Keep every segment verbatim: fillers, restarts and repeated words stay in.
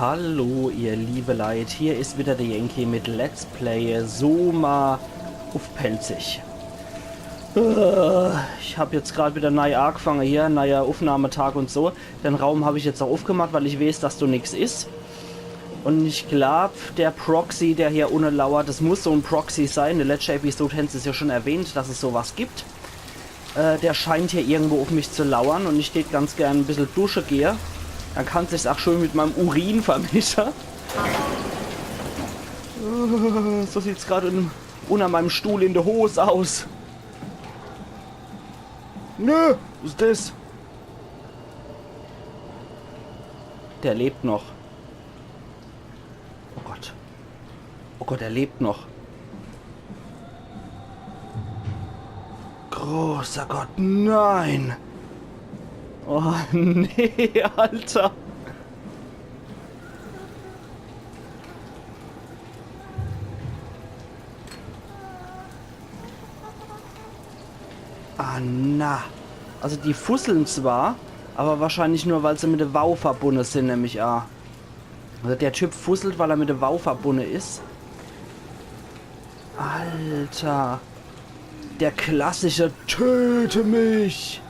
Hallo, ihr liebe Leit, hier is wieder der Yankee mit Let's Play Soma uff Pälzisch. Äh, ich hab jetzt grad wieder nei aagefange hier, neier Uffnahmetag und so. Den Raum hab ich jetzt aa uffgemacht, weil ich weeß, dass do nix is. Und ich glaab, der Proxy, der hier unne lauert, das muss so en Proxy sei. In der letschte Episode hän se's ja schon erwähnt, dass es so was gibt. Äh, der scheint hier irgendwo uff mich zu lauern und ich tät ganz gern e bissel dusche gehe. Dann kann sich's aa schön mit meim Urin vermische. Äh, so sieht's grad in, unner meim Stuhl in der Hos aus. Nö, was is das? Der lebt noch. Oh Gott. Oh Gott, er lebt noch. Großer Gott, nein! Oh, nee, Alter. Ah, na. Also die fusseln zwar, aber wahrscheinlich nur, weil se mit de WAU verbunne sin, nemm ich aa. Also der Typ fusselt, weil er mit de WAU verbunne is. Alter. Der klassische „Töte mich!“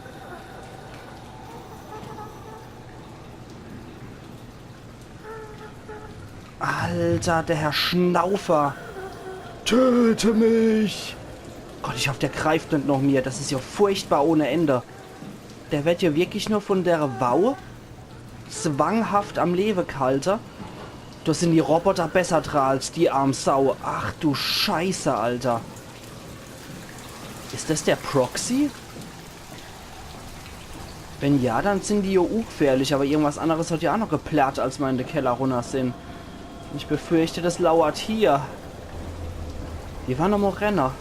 Alter, der Herr Schnaufer. „Töte mich!“ Gott, ich hoff, der greift net noch mir. Das is ja furchtbar ohne Ende. Der werd ja wirklich nur von der WAU zwanghaft am Lewe ghalte. Do sin die Roboter besser dra als die arm Sau. Ach du Scheiße, Alter. Is das der Proxy? Wenn ja, dann sin die jo ungefährlich, aber irgendwas anderes hat ja aa noch geplärrt, als mer in de Keller runner sin. Ich befürchte, das lauert hier. Wie war nochmol Renner?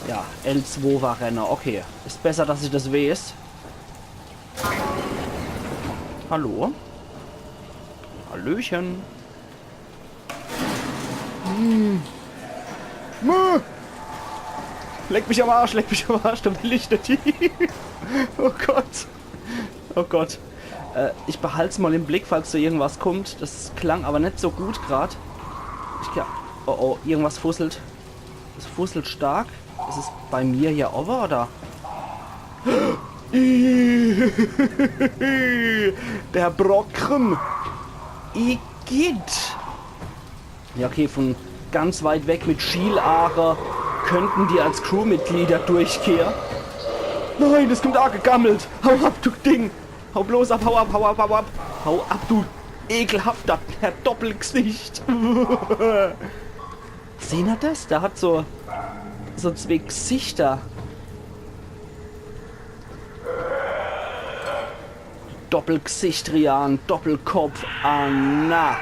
Ja, L zwei war Renner. Okay, is besser, dass ich das weeß. Hallo? Hallöchen. Hm. Mö. Leck mich am Arsch, leck mich am Arsch, do will ich net hin. Oh Gott. Oh Gott. Äh, ich behalt's mol im Blick, falls do irgendwas kummt. Das klang aber net so gut grad. Ich ka-, oh oh, irgendwas fusselt. Es fusselt stark. Is es bei mir hier owwe, oder? Der Brocken. Igitt. Ja, okay, von ganz weit weg mit Schielaache könnten die als Crewmitglieder durchgehe. Nein, das kummt aagegammelt. Hau ab, du Ding. Hau bloß ab, hau ab, hau ab, hau ab. Hau ab, du ekelhafter Herr Doppelgesicht. Sehn er das? Der hat so, so zwee Gesichter. Doppelgesicht, Rian, Doppelkopf, ah na.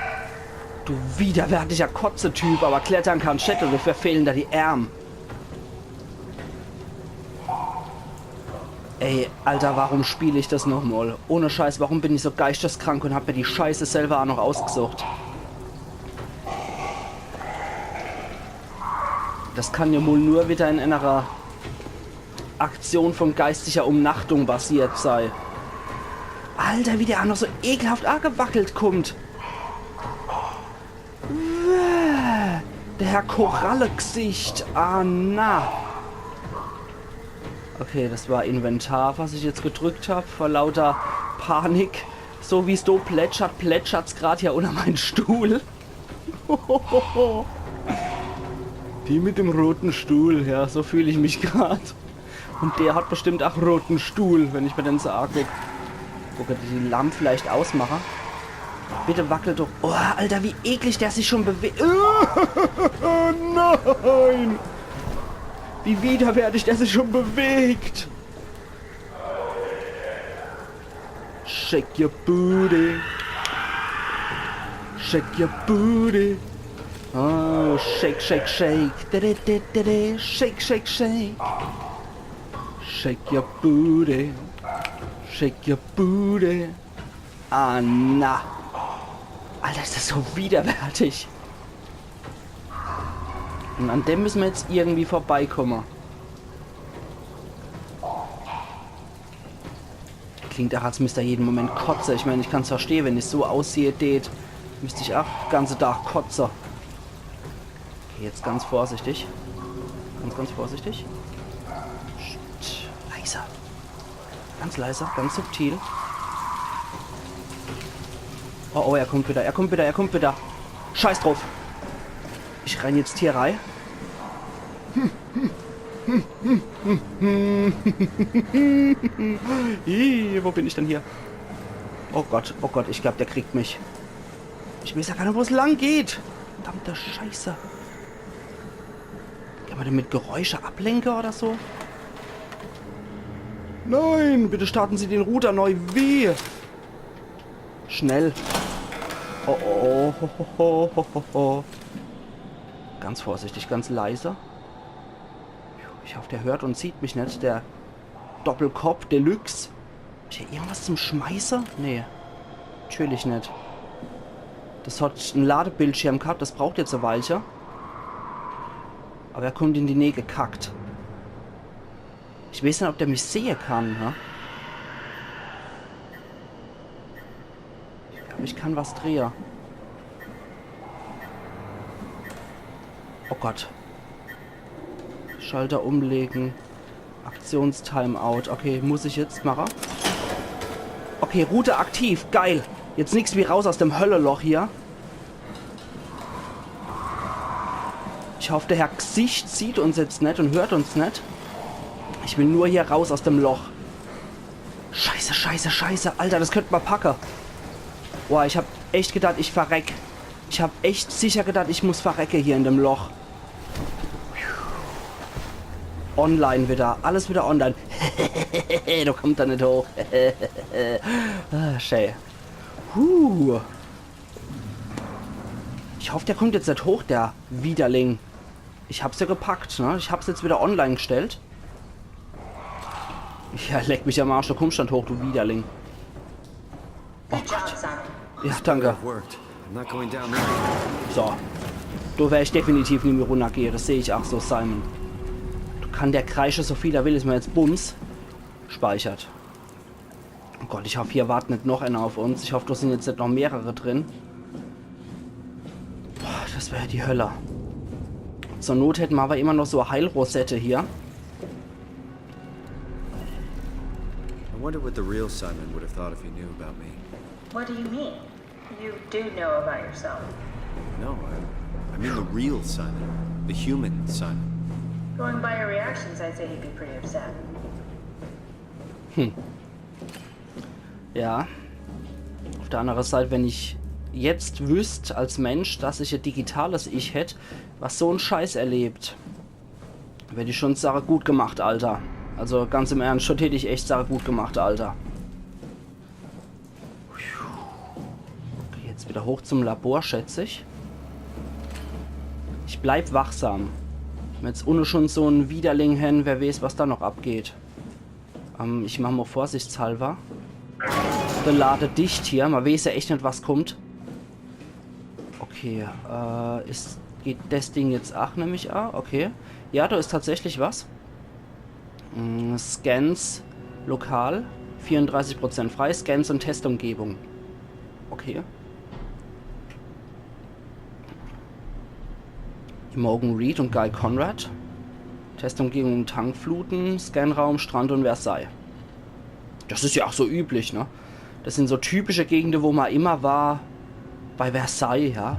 Du widerwärtiger Kotzetyp, aber klettern kannst du net, dafür fehlen da die Ärm. Ey, Alter, warum spiel ich das nochmol? Ohne Scheiß, warum bin ich so geisteskrank und hab mir die Scheiße selber aa noch ausgesucht? Das kann ja wohl nur wieder in einer Aktion von geistiger Umnachtung basiert sei. Alter, wie der aa noch so ekelhaft aagewackelt kummt. Bäh, der Herr Korallegesicht. Ah, na. Okay, das war Inventar, was ich jetzt gedrückt hab, vor lauter Panik. So wie's do plätschert, plätschert's grad hier unter mein Stuhl. Die mit dem roten Stuhl, ja, so fühl ich mich grad. Und der hat bestimmt aa roten Stuhl, wenn ich mir den so aaguck. Guck, die Lamp vielleicht ausmache. Bitte wackel doch. Oh, Alter, wie eklig der sich schon bewegt. Nein! Wie widerwärtig der sich schon bewegt. Shake your booty. Shake your booty. Oh, shake, shake, shake. Da, da, da, da, da. Shake, shake, shake. Shake your booty. Shake your booty. Ah, na. Alter, is das so widerwärtig. Und an dem müssen wir jetzt irgendwie vorbeikomme. Klingt ach, als müsst er jeden Moment kotze. Ich mein, ich kann's verstehe, wenn ich so aussehe, tät, müsst ich ach de ganze Tag kotze. Okay, jetzt ganz vorsichtig. Ganz, ganz vorsichtig. Psst, leise. Ganz leise, ganz subtil. Oh, oh, er kommt wieder, er kommt wieder, er kommt wieder. Scheiß drauf. Ich renn jetzt hier rei. Ih, wo bin ich denn hier? Oh Gott, oh Gott, ich glaub, der kriegt mich. Ich weiß ja gar net, wo es lang geht. Verdammte Scheiße. Kann man denn mit Geräusche ablenke oder so? Nein, bitte starten Sie den Router neu. Wie? Schnell. Oh, oh, oh, oh, oh, oh, oh. Ganz vorsichtig, ganz leise. Ich hoff, der hört und sieht mich net, der Doppelkopf Deluxe. Hat hier irgendwas zum Schmeiße? Nee. Natürlich net. Das hat en Ladebildschirm gehabt, das braucht jetzt e Weilche. Aber er kommt in die Näh gekackt. Ich weiß net, ob der mich sehe kann, ne? Ich glaub, ich kann was drehe. Oh Gott. Schalter umlegen. Aktions-Timeout. Okay, muss ich jetzt mache. Okay, Router aktiv. Geil. Jetzt nix wie raus aus dem Hölleloch hier. Ich hoff, der Herr Gsicht sieht uns jetzt net und hört uns net. Ich will nur hier raus aus dem Loch. Scheiße, scheiße, scheiße. Alter, das könnt ma packe. Boah, ich hab echt gedacht, ich verreck. Ich hab echt sicher gedacht, ich muss verrecke hier in dem Loch. Online wieder. Alles wieder online. Do kommt er net hoch. Ah, schee. Huh. Ich hoff, der kommt jetzt net hoch, der Widerling. Ich hab's ja gepackt, ne? Ich hab's jetzt wieder online gestellt. Ja, leck mich am Arsch, du kommst net hoch, du Widerling. Oh Gott. Ja, danke. It worked. I'm not going down there. So. Do wer ich definitiv nimmi runnergehe, das seh ich ach so, Simon. Do kann der kreische, so viel er will, is mir jetzt Bums. Speichert. Oh Gott, ich hoff, hier wartet net noch einer auf uns. Ich hoff, do sin jetzt net noch mehrere drin. Boah, das wär ja die Hölle. Zur Not hätte ma aber immer noch so e Heilrosette hier. I wonder what the real Simon would have thought if he knew about me. What do you mean? You do know about yourself. No, I, I mean the real Simon. The human Simon. Going by your reactions, I'd say he'd be pretty upset. Hm. Ja. Auf der andere Seite, wenn ich jetzt wüsst als Mensch, dass ich e digitales Ich hätt, was so en Scheiß erlebt, würd ich schon sage, gut gemacht, Alter. Also ganz im Ernst, schon hätt ich echt sage, gut gemacht, Alter. Okay, jetzt wieder hoch zum Labor, schätz ich. Ich bleib wachsam. Wenn jetzt unne schon so en Widerling hen, wer weeß, was da noch abgeht. Ähm, ich mach mo vorsichtshalber de Lade dicht hier. Ma weeß ja echt net, was kommt. Okay, äh, is, geht des Ding jetzt ach nämlich? Ah, okay. Ja, do is tatsächlich was. Mm, Scans lokal, vierunddreißig Prozent frei. Scans und Testumgebung. Okay. Imogen Reed und Guy Conrad. Testumgebung, Tankfluten, Scanraum, Strand und Versailles. Das is ja ach so üblich, ne? Das sin so typische Gegende, wo ma immer war. Bei Versailles, ja.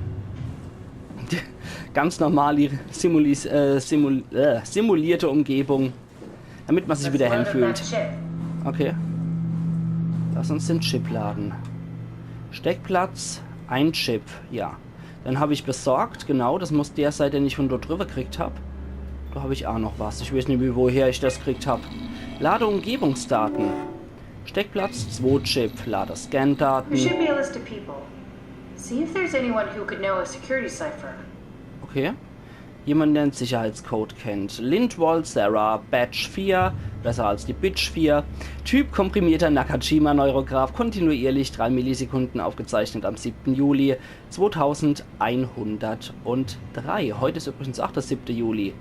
Ganz normal die simulis äh, simul äh, simulierte Umgebung. Damit ma sich wieder henfühlt. Okay. Lass uns den Chip laden. Steckplatz, ein Chip, ja. Den hab ich besorgt, genau. Das muss der sei, den ich von dort drüber gekriegt hab. Do hab ich ach noch was. Ich weeß nimmi, woher ich das gekriegt hab. Lade Umgebungsdaten. Steckplatz, zwo Chip, lade Scandaten. There should be a list of people. See if there's anyone who could know a security cipher. Okay. Jemand, der en Sicherheitscode kennt. Lindwall Sarah, Batch vier, besser als die Bitch vier. Typ komprimierter Nakajima-Neurograph, kontinuierlich drei Millisekunden, aufgezeichnet am siebten Juli zweitausendeinhundertdrei. Heute is übrigens ach der siebte Juli.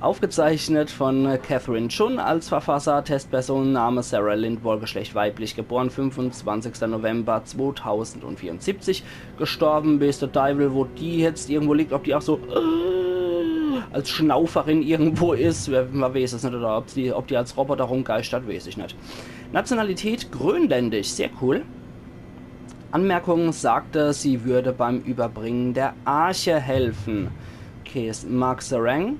Aufgezeichnet von Catherine Chun als Verfasser, Testpersonenname Sarah Lindwall, Geschlecht weiblich, geboren fünfundzwanzigster November zweitausendvierundsiebzig, gestorben, weeß de Deiwel, wo die jetzt irgendwo liegt, ob die auch so äh, als Schnauferin irgendwo is, wer, man weeß es net, oder ob die, ob die als Roboter rumgeistert, weeß ich net. Nationalität grönländisch, sehr cool. Anmerkung: Sagte, sie würde beim Überbringen der Arche helfen. Okay, is Mark Sarang.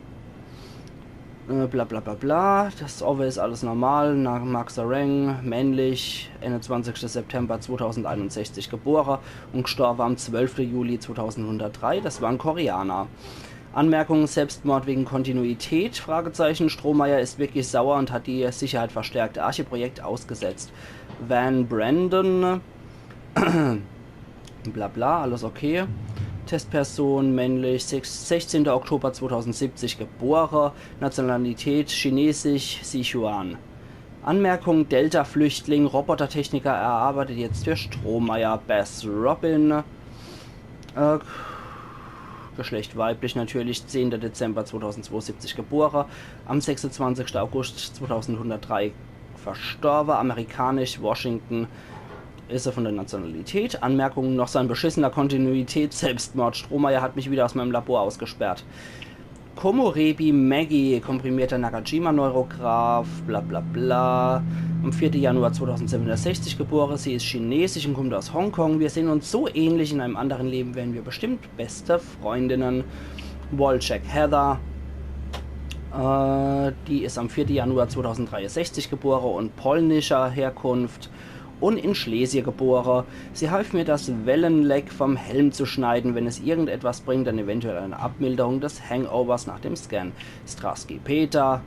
Äh, bla bla bla bla. Das Owwe is alles normal. Na, Mark Sarang, männlich, einundzwanzigster September zweitausendeinundsechzig gebore und gestorbe am zwölfte Juli zweitausendhundertdrei. Das war en Koreaner. Anmerkung: Selbstmord wegen Kontinuität? Fragezeichen. Strohmeier ist wirklich sauer und hat die Sicherheit verstärkt. Arche-Projekt ausgesetzt. Van Brandon. Bla bla, alles okay. Testperson, männlich, sechs, sechzehnter Oktober zweitausendsiebzig gebore, Nationalität chinesisch, Sichuan. Anmerkung: Delta-Flüchtling, Robotertechniker, er arbeitet jetzt für Strohmeier. Bess Robin. Äh, Geschlecht weiblich natürlich, zehnter Dezember zweitausendzweiundsiebzig gebore, am sechsundzwanzigsten August zweitausendhundertdrei verstorbe, amerikanisch, Washington is er von der Nationalität. Anmerkung: Noch sein beschissener Kontinuität, Selbstmord. Strohmeier hat mich wieder aus meinem Labor ausgesperrt. Komorebi Maggie, komprimierter Nakajima-Neurograph, bla bla bla. Am vierten Januar zweitausendsechsundsechzig gebore. Sie ist chinesisch und kommt aus Hongkong. Wir sehen uns so ähnlich, in einem anderen Leben wären wir bestimmt beste Freundinnen. Wolchek Heather, äh, die ist am vierten Januar zweitausenddreiundsechzig gebore und polnischer Herkunft und in Schlesien gebore. Sie half mir, das Wellenleck vom Helm zu schneiden. Wenn es irgendetwas bringt, dann eventuell eine Abmilderung des Hangovers nach dem Scan. Strasky Peter,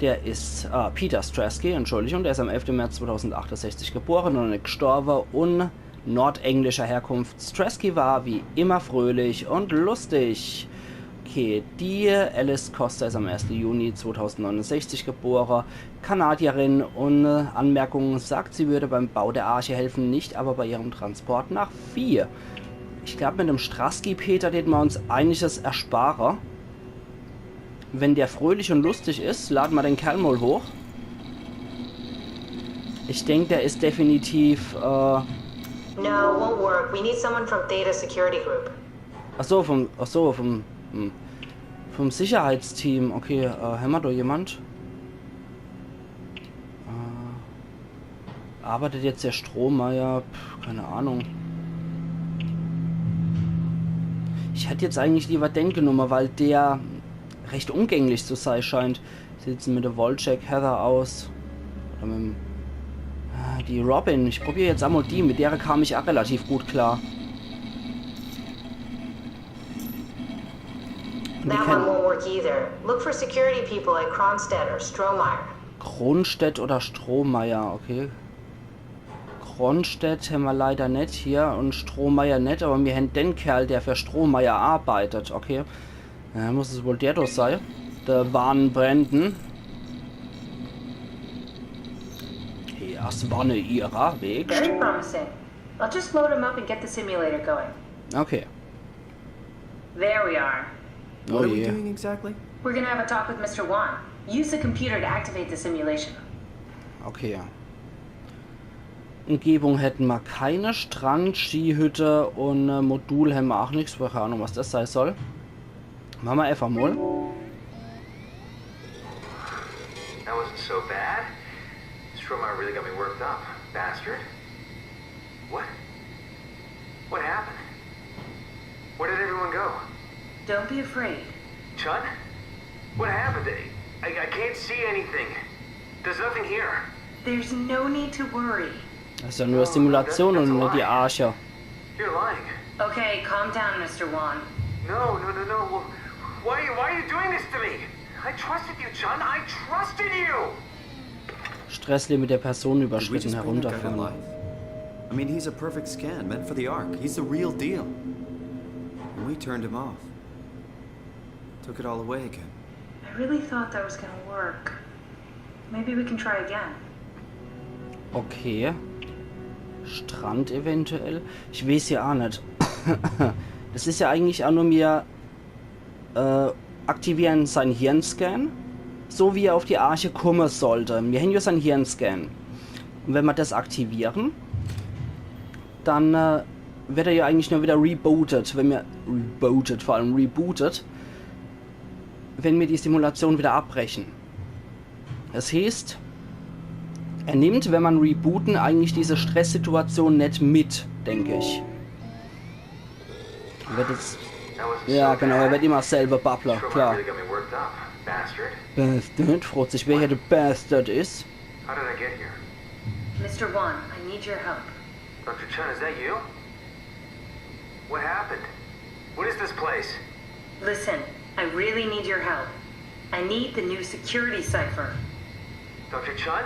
der ist, äh, Peter Strasky, Entschuldigung, der ist am elften März zweitausendachtundsiebzig gebore und gestorbe und nordenglischer Herkunft. Strasky war wie immer fröhlich und lustig. Okay, die Alice Costa ist am ersten Juni zweitausendneunundsechzig gebore, Kanadierin und, äh, Anmerkung: Sagt, sie würde beim Bau der Arche helfen, nicht aber bei ihrem Transport nach Phi. Ich glaub, mit dem Strasky Peter tät mer uns einiges erspare. Wenn der fröhlich und lustig is, lade mer den Kerl mol hoch. Ich denk, der is definitiv, äh, No, won't work. We need someone from Theta Security Group. Ach so, vom, ach so, vom, hm, vom Sicherheitsteam. Okay, äh, hämmer do jemand? Äh, arbeitet jetzt der Strohmeier? Pff, keine Ahnung. Ich hätt jetzt eigentlich lieber den genumme, weil der recht umgänglich zu sei scheint. Sieht's mit der Wolchek Heather aus? Oder mit dem, ah, die Robin. Ich probier jetzt emol die. Mit derer kam ich auch relativ gut klar. Die That one kenn won't work either. Look for security people at Kronstadt or Strohmeier. Kronstedt oder Strohmeier, okay. Kronstedt hämmer leider net hier und Strohmeier net, aber mir hän den Kerl, der für Strohmeier arbeitet, okay. Ja, muss es wohl der do sei. Der Van Brandon. Ja, es war ne Irre, Weg. Very promising. I'll just load him up and get the simulator going. Okay. There we are. Oh What are we je. Doing exactly? We're gonna have a talk with Mister Wan. Use the computer to activate the simulation. Okay. Umgebung hätten mer keine. Strand, Skihütte und, äh, Modul hämmer auch nix. Keine Ahnung, was das sei soll. Mache mer einfach mol. That wasn't so bad. Strohmeier really got me worked up, bastard. What? What happened? Where did everyone go? Don't be afraid. Chun? What happened? I, I can't see anything. There's nothing here. There's no need to worry. Das ist ja nur Simulation und net die Arche. You're lying. Okay, calm down, Mister Wan. No, no, no, no. Well, why, why are you doing this to me? I trusted you, Chun. I trusted you. Stresslimit der Personen Did we überschritten, just bring that guy to herunterfahren. Life? I mean, he's a perfect scan, meant for the Ark. He's the real deal. And we turned him off. Took it all away again. I really thought that was gonna work. Maybe we can try again. Okay. Strand eventuell. Ich weeß ja auch net. Das is ja eigentlich auch nur mir, äh, aktivieren sein Hirnscan, so wie er auf die Arche kumme sollte. Mir hän jo sein Hirnscan. Und wenn mer das aktivieren, dann äh, wird er ja eigentlich nur wieder rebootet, wenn mir rebootet, vor allem rebootet, wenn mir die Simulation wieder abbrechen. Das heißt, er nimmt, wenn mer rebooten, eigentlich diese Stresssituation net mit, denk ich. Er wird jetzt, ja, genau, er wird immer selber Babbler, klar. Bastard, fragt sich, wer hier der Bastard is. How did I get here? Mister Wan, I need your help. Doctor Chen, is that you? What happened? What is this place? Listen, I really need your help. I need the new security cipher. Doctor Chen?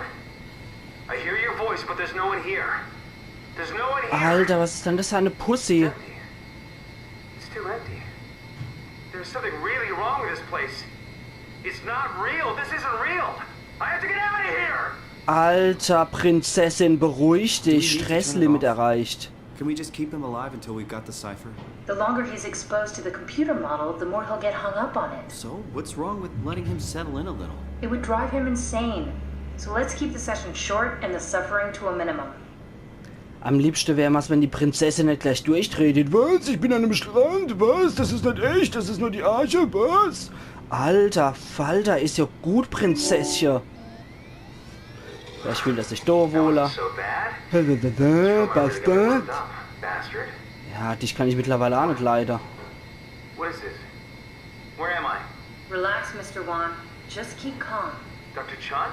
I hear your voice, but there's no one here. There's no one here. Alter, was is denn das für eine Pussy? Empty. It's too empty. There's something really wrong with this place. It's not real. This isn't real. I have to get out of here. Alter, Prinzessin, beruhig dich. Do you need to Stresslimit turn it off? Erreicht. Can we just keep him alive until we've got the cipher? The longer he's exposed to the computer model, the more he'll get hung up on it. So, what's wrong with letting him settle in a little? It would drive him insane. So let's keep the session short and the suffering to a minimum. Am liebsten wär mer's, wenn die Prinzessin net gleich durchdreht. Was? Ich bin an einem Strand? Was? Das ist net echt. Das ist nur die Arche. Was? Alter Falter, is ja gut, Prinzesschen. Vielleicht fühlt er sich do wohler. So bad? Bastard. Bastard. Ja, dich kann ich mittlerweile auch net leiden. What is this? Where am I? Relax, Mister Wan. Just keep calm. Doctor Chan?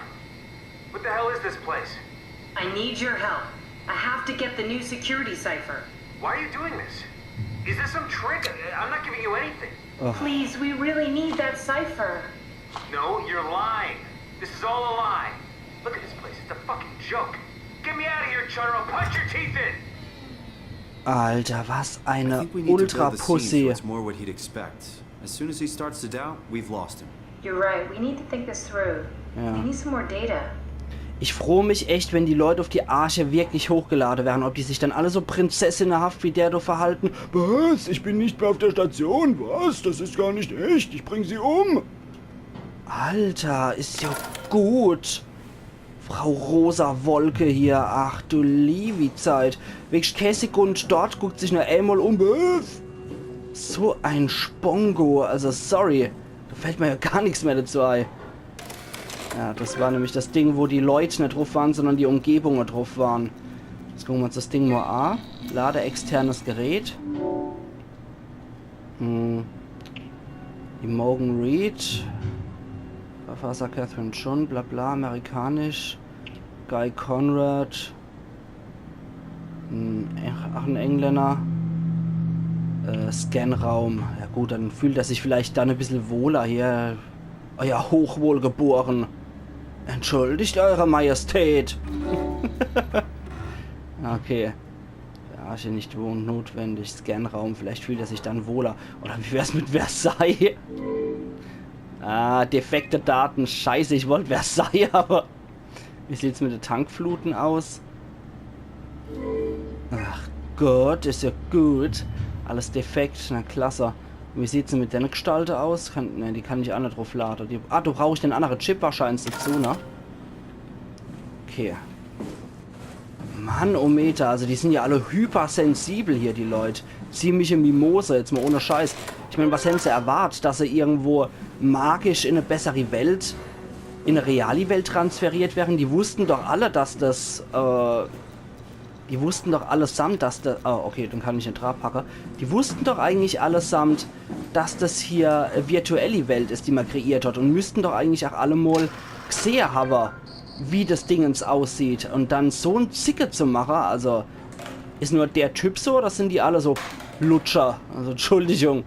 What the hell is this place? I need your help. I have to get the new security cipher. Why are you doing this? Is this some trick? I- I'm not giving you anything. Please, we really need that cipher. No, you're lying. This is all a lie. Look at this place. It's a fucking joke. Get me out of here, Chun, or I'll punch your teeth in. Alter, was I eine think we need to build the scene so Ultra-Pussy. It's more what he'd expect. As soon as he starts to doubt, we've lost him. You're right. We need to think this through. Ja. We need some more data. Ich froo mich echt, wenn die Leute auf die Arche wirklich hochgeladen werden, ob die sich dann alle so prinzessinnehaft wie der do verhalten. Was? Ich bin nicht mehr auf der Station. Was? Das ist gar nicht echt. Ich bring sie um. Alter, is ja gut. Frau Rosa Wolke hier. Ach du liewi Zeit. Wirklich keine Sekund dort, guckt sich nur einmal um. Was? So ein Spongo. Also sorry. Da fällt mir ja gar nichts mehr dazu ein. Ja, das war nämlich das Ding, wo die Leute net drauf waren, sondern die Umgebungen drauf waren. Jetzt gucken wir uns das Ding mal an. Lade externes Gerät. Hm. Imogen Reed. Professor Catherine Chun, bla bla, amerikanisch. Guy Conrad. Hm, ach, ein Engländer. Äh, Scanraum. Ja gut, dann fühlt er sich vielleicht dann ein bisschen wohler hier. Euer Hochwohlgeboren. Entschuldigt, Eure Majestät. Okay. Ja, ist ja nicht wo- notwendig. Scanraum, vielleicht fühlt er sich dann wohler. Oder wie wär's mit Versailles? Ah, defekte Daten. Scheiße, ich wollt Versailles, aber wie sieht's mit der Tankfluten aus? Ach Gott, ist ja gut. Alles defekt, na klasse. Wie sieht's denn mit der Gestalte aus? Kann, ne, die kann ich auch net drauf laden. Die, ah, du brauchst den anderen Chip wahrscheinlich dazu, ne? Okay. Mann, oh Meter, also die sind ja alle hypersensibel hier, die Leute. Ziemliche Mimose, jetzt mal ohne Scheiß. Ich meine, was hätten sie erwartet, dass sie irgendwo magisch in eine bessere Welt, in eine reale Welt transferiert werden? Die wussten doch alle, dass das, äh, die wussten doch allesamt, dass das, oh, okay, dann kann ich net draufpacken. Die wussten doch eigentlich allesamt, dass das hier eine virtuelle Welt ist, die man kreiert hat und müssten doch eigentlich auch alle mal gesehen haben, wie das Dingens aussieht. Und dann so ein Zicke zu machen, also ist nur der Typ so oder sind die alle so Lutscher? Also Entschuldigung.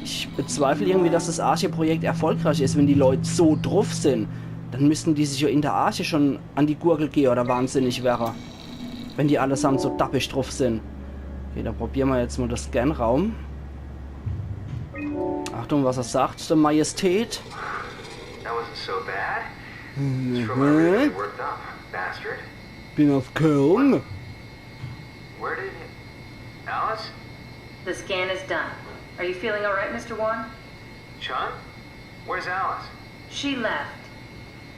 Ich bezweifle irgendwie, dass das Arche-Projekt erfolgreich ist, wenn die Leute so drauf sind. Dann müssten die sich ja in der Arche schon an die Gurgel gehen oder wahnsinnig wäre. Wenn die allesamt so dappisch drauf sind. Okay, da probieren wir jetzt mal das Scanraum. Achtung, was er sagt, der Majestät. That wasn't so bad. It's from my really worked up, bastard. Bin auf Köln. Where did Alice? The scan is done. Are you feeling all right, Mister Wan? Chan? Where's Alice? She left.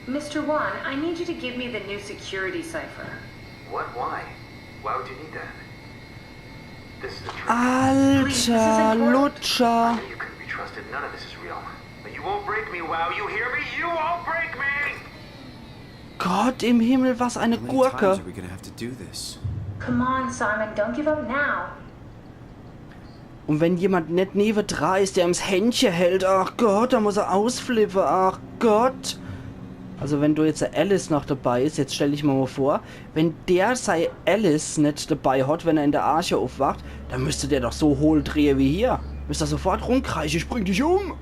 Mister Wan, I need you to give me the new security cipher. What? Why? Why would you need that? This is a trick. Alter, Lutscher. You couldn't be trusted. None of this is real. But you won't break me, Wow. You hear me? You won't break me! Gott im Himmel, was eine How many times Gurke. Are we gonna have to do this? Come on, Simon, don't give up now. Und wenn jemand net newedra is, der ums Händche hält, ach Gott, da muss er ausflippe, ach Gott. Also wenn do jetzt der Alice noch dabei is, jetzt stell dich mal, mal vor, wenn der sei Alice net dabei hat, wenn er in der Arche aufwacht, dann müsste der doch so hohl drehe wie hier. Müsste er sofort rumkreische, „Ich bring dich um!“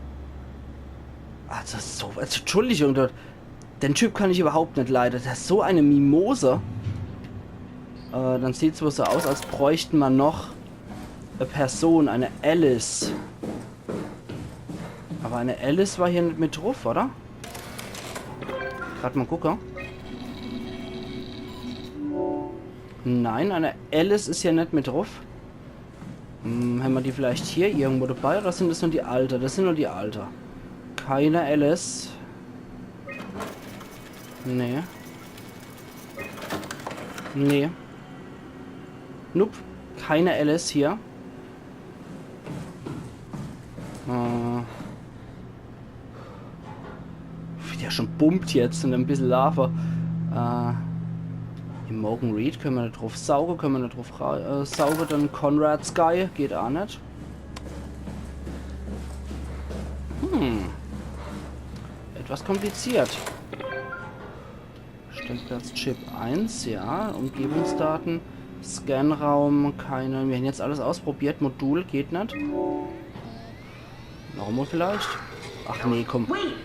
Also so, also Entschuldigung, dort, den Typ kann ich überhaupt net leide. Der is so eine Mimose. Äh, dann sieht's wohl so aus, als bräuchten ma noch e Person, eine Alice. Aber eine Alice war hier net mit druff, oder? Grad mal gucke. Nein, eine Alice is hier net mit druff. Hm, hämmer die vielleicht hier irgendwo dabei oder sind das nur die Alte? Das sind nur die Alte. Keine Alice. Nee. Nee. Nope. Keine Alice hier. Äh. Wie der schon bumpt jetzt und ein bisschen Lava. Äh, Imogen Reed können wir nicht drauf saugen, können wir nicht drauf ra- äh, saugen. Dann Conrad Sky geht auch nicht. Hm. Etwas kompliziert. Stellplatz Chip eins, ja. Umgebungsdaten. Scanraum, keine. Wir haben jetzt alles ausprobiert. Modul geht nicht. Nochmal vielleicht? Ach nee, komm. Wait!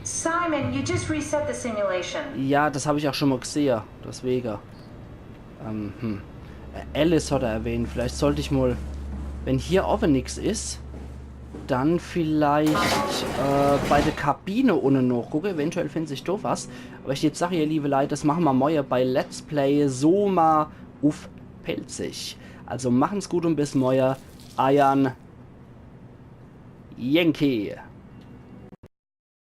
Simon, you just reset the simulation. Ja, das habe ich auch schon mal gesehen. Deswegen. Ähm, hm. Äh, Alice hat er erwähnt. Vielleicht sollte ich mal, wenn hier oben nichts ist, dann vielleicht äh, bei der Kabine unten nachgucken. Eventuell findet sich da was. Aber ich jetzt sage, ihr liebe Leute, das machen wir morgen bei Let's Play Soma uff Pälzisch. Also machen's gut und bis morgen. Eiern Yankee.